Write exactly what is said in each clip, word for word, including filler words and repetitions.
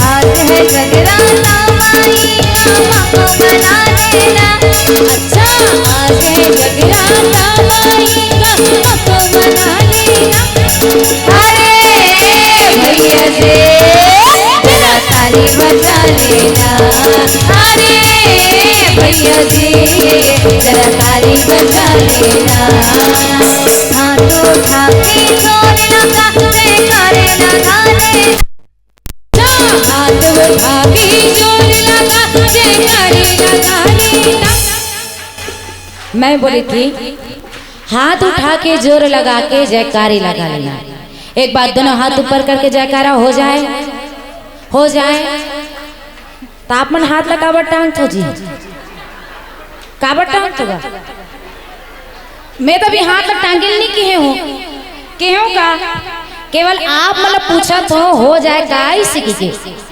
आज है जगराता माई का, हमको मना लेना। अच्छा, आज है जगराता माई का, हमको मना लेना। अरे भैया जी, जरा ताली बजा लेना। अरे भैया जी, जरा ताली बजा लेना। हाथ उठा के जोर लगा, जयकारे लगा लेना। हाथ उठा के जोर लगा, जयकारे लगा लेना। मैं बोली थी, हाथ उठा के जोर लगा के जयकारे लगा लेना। एक बार दोनों हाथ ऊपर करके जयकारा हो जाए, हो जाए। तो आप मन हाथ ला काबर टांगथो जी? काबर टांगथो गा? मैं तो अभी हाथ ला टांगे नहीं कहे हूँ, कहे हूँ का? केवल आप मतलब पूछत हो, हो जाए का इसी की के?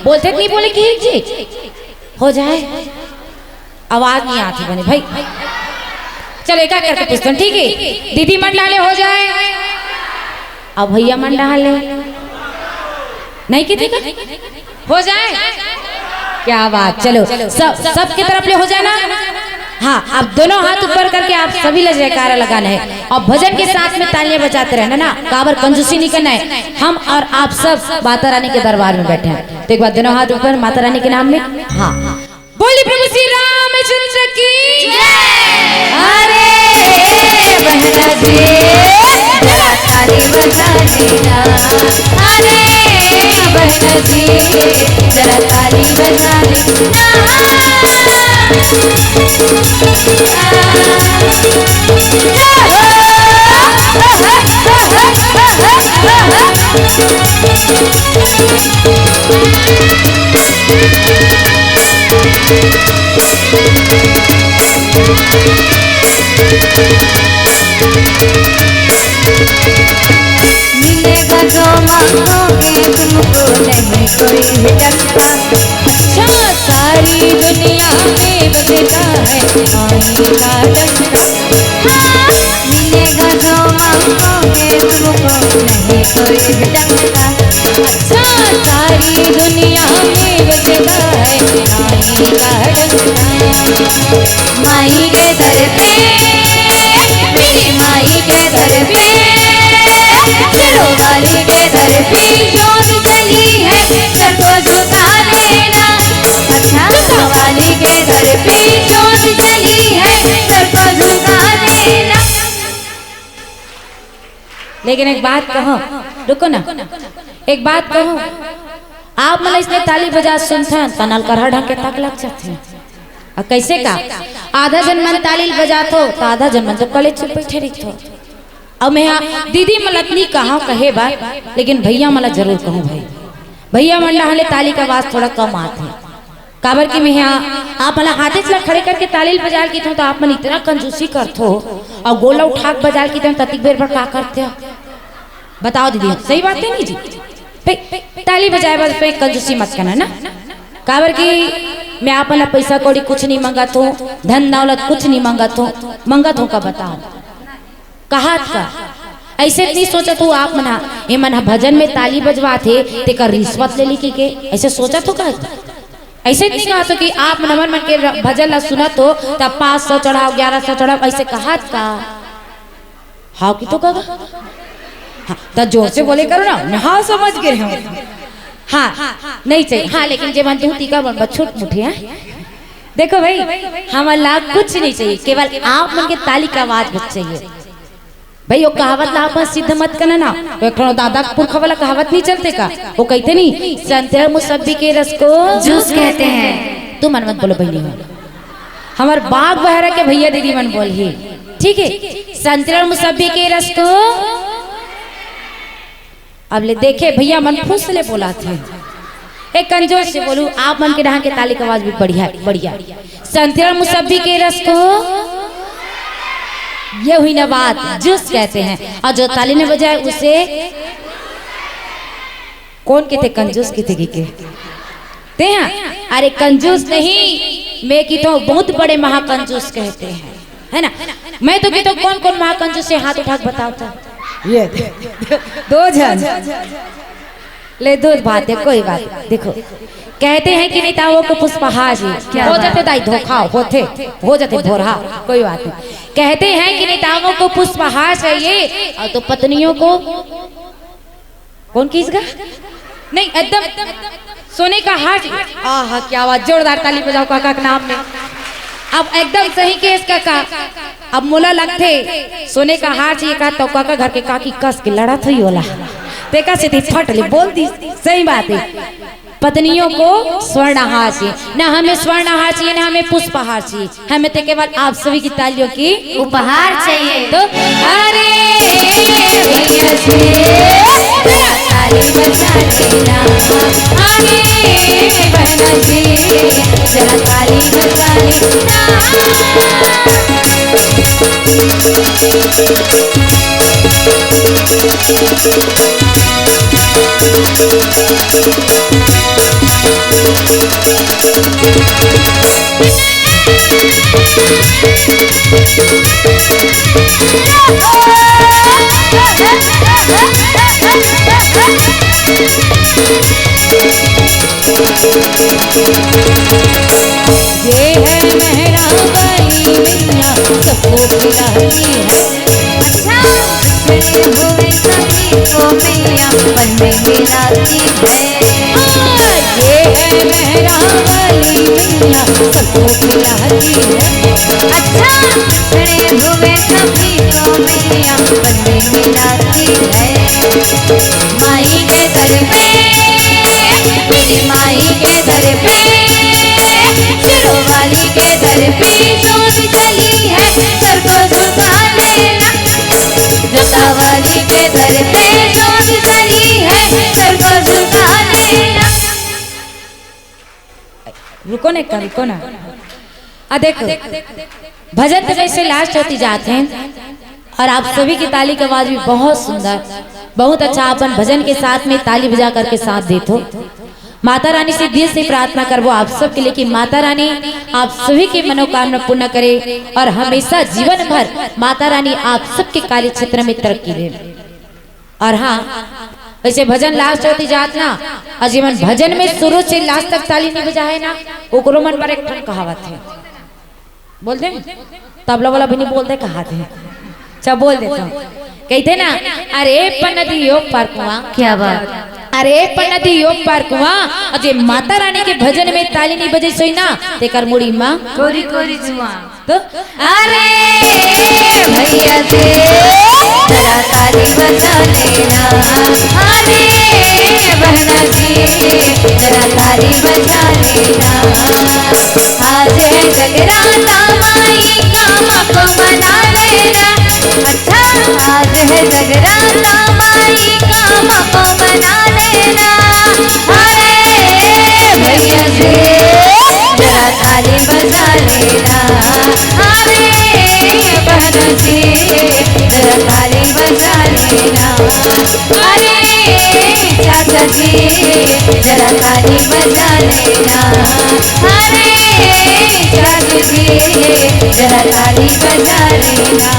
बोलते नहीं बोले कि जी, हो जाए। आवाज नहीं आती बने भाई। चलो एक एक करके पूछते हैं, ठीक है? दीदी मन डाले हो जाए, अब भैया मन डाले नहीं की थी का? हो जाए। क्या बात। चलो सब, सबके तरफ ले हो जाए ना। हाँ, आप दोनों हाथ ऊपर करके आप सभी ला जयकारा लगाना है और भजन के साथ में तालियां बजाते रहना ना, काबर कंजूसी नहीं करना है। हम और आप सब माता रानी के दरबार में बैठे हैं, तो एक बार दोनों हाथ ऊपर माता रानी के नाम में। हाँ, बोली प्रभु श्री रामचंद्र की। अरे बहना जी, जरा ताली बजा लेना। अरे बहना जी, जरा ताली बजा लेना। मिलेगा जो मांगोगे तुमको, नहीं कोई डंका। अच्छा, सारी दुनिया में बजता है माई का डंका। हाँ, मिलेगा जो मांगोगे तुमको, नहीं कोई डंका। अच्छा, सारी दुनिया में बजता है माई का डंका। माई के दर पे, मेरी माई के दर पे, शेरों वाली के दर पे जोत जली है, सर को झुका देना। अच्छा, शेरों वाली के दर पे जोत जली है, सर को झुका देना। लेकिन एक बात कहो, रुको ना, एक बात कहो, आप मन इसने ताली बजा सुनथन, त नलकरहा ढंग के तक लग जाथे। अउ कैसे का? आधा जन मन ताली बजाथो, त आधा जन मन तो कलेज चुप बैठे रहिथो। अउ मैं हा दीदी मन ल अतनी कहां कहे बर, लेकिन भैया मन ल जरूर कहूं भाई। भैया मन डहान ले ताली का आवाज थोड़ा कम आथे। काबर कि मैं हा आप मन ल हाथेच ला खड़े करके ताली ल बजाल किथों, त आप मन इतना कंजूसी करथो, अउ गोला उठा के बजाल किथों, ततिक बेर बर का करथे? बताओ दीदी, सही बात है नहीं जी? पे, ताली बजाए बर पे कंजूसी मत करना ना, काबर कि मैं आप मन ल पैसा कौड़ी कुछ नहीं मंगत हूँ, धन दौलत कुछ नहीं मंगत हूँ, मंगत हूँ का बताओ? कहात का? ऐसे नहीं सोचत हूँ आप मन हा, ये मन हा भजन में ताली बजवात हे, तेकर रिश्वत ले ली कि के? ऐसे सोचत हो का? ऐसे नहीं कहत हो कि आप मन हमर मन के र-, भजन ला सुनत हो, तब पाँच सौ चढ़ाओ, ग्यारह सौ चढ़ाओ, ऐसे कहात का? हाँ कि तो कहा? हाँ, त जोर से बोले करो ना, मैं हाँ समझ गए हूँ। हाँ, नहीं चाहिए। हाँ, लेकिन जे मन देहूँ तीका मन बस छोट मुठे, हाँ? देखो भाई, हमन ला कुछ नहीं चाहिए, केवल आप मन के ताली का आवाज बस चाहिए। भाई, वो कहावत ला आप मन सिद्ध मत करना ना। वो एक ठो दादा के पुरखा वाला कहावत नहीं चलथे का? वो कहिथे नहीं, संतरा मुसब्बी के रस को जूस कहते हैं। तुमन मत बोलो बहिनी हो, हमर बाग बहरा के भैया दीदी मन बोलही, ठीक है? संतरा मुसब्बी के रस को। अब ले देखे भैया मन फुस ले बोलाथे। एक कंजोर से बोलूं, आप मन के डहान के ताली के आवाज भी बढ़िया, बढ़िया। संतरा मुसब्बी के रस को, ये हुई ना बात, जूस कहते हैं। और जो ताली न बजाए उसे कौन कहते? कंजूस कहते कि के? ते हैं? अरे कंजूस नहीं, मैं की तो बहुत बड़े महाकंजूस कहते हैं, है ना? मैं तो की तो कौन कौन महाकंजूस है, हाथ उठा के बताओ तो। ये दो झन। ले, दो बात है, कोई बात नहीं। देखो, कहते हैं कि नेताओं को पुष्पहार जी, क्या हो बात? जाते दाई धोखा, होते, हो जाते भोरहा, कोई बात नहीं। कहते हैं कि नेताओं को पुष्पहार चाहिए, और तो पत्नियों को कौन किस गा? नहीं, एकदम सोने का हार चाहिए। आहा, क्या बात, जोरदार ताली बजाओ काका के नाम में। अब एकदम सही केस काका। अब मोला लगथे सोने का हार चाहिए का, तो काका घर के काकी कस के लड़त हुई होला। तेका से ती फट ले बोल दी, सही बात है। पत्नियों को स्वर्णहार चाहिए, ना हमें स्वर्णहार चाहिए, ना हमें पुष्पहार चाहिए, हमें तो केवल आप सभी की तालियों की उपहार चाहिए। तो अरे भैया जी, जरा ताली बजा लेना। अरे बहना जी, जरा ताली बजा लेना। ये है मेहरा वाली मैया, सबको खिलाती है। अच्छा। बिछड़े हुए सभी को मैया पल में मिलाती है। हाँ, ये है मेहरा वाली मैया, सबको खिलाती है। अच्छा। बिछड़े हुए सभी को मैया पल में मिलाती है। माई के दर पे, मेरी माई के दर पे, शेरों वाली के दर पे जोत जली है, सर को झुका लेना। जोता वाली के दर पे जोत जली है, सर को झुका लेना। रुको ना, रुको ना। आ देखो, भजन तो वैसे लास्ट होती जात है, और आप सभी की ताली की आवाज भी बहुत सुंदर, बहुत अच्छा। अपन भजन के साथ में ताली बजा करके साथ देथो। माता रानी से दिल से प्रार्थना करबो आप सब के लिए कि माता रानी आप सभी की मनोकामना पूर्ण करे और हमेशा जीवन भर माता रानी आप सबके कार्य क्षेत्र में तरक्की दे। और हाँ, वैसे भजन लास्ट होती जात ना, और जेमन भजन में शुरू से लास्ट तक ताली नहीं बजा है ना, ओकरो मन पर एक ठन कहावत है। बोल दे, तबला वाला भी नहीं बोल दे, कहा थे। अच्छा, बोल देता हूँ। कहते ना, अरे पन्नदी यो पार कुआं। क्या बात? अरे पन्नदी यो पार कुआं, और जे माता रानी के भजन में ताली नहीं बजे सोई ना, तेकर मुड़ी माँ कोरी कोरी जुआं। तो अरे भैया जी, जरा ताली बजा लेना। अरे बहना जी, जरा ताली बजा लेना। आज है जगराता माई का, माँ को मना लेना। अच्छा, आज है जगराता माई का, माँ को मना लेना। अरे भैया जी, जरा ताली बजा लेना। अरे बहना जी, जरा ताली बजा लेना। अरे चाचा जी, जरा ताली बजा लेना। अरे चाचू जी, जरा ताली बजा लेना।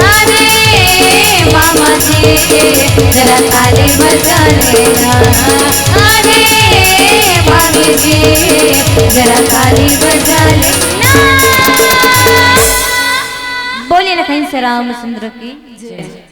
अरे मामा जी, जरा ताली बजा लेना। अरे मामी जी, जरा ताली बजा लेना। बोले लखन श्री रामचंद्र की जय।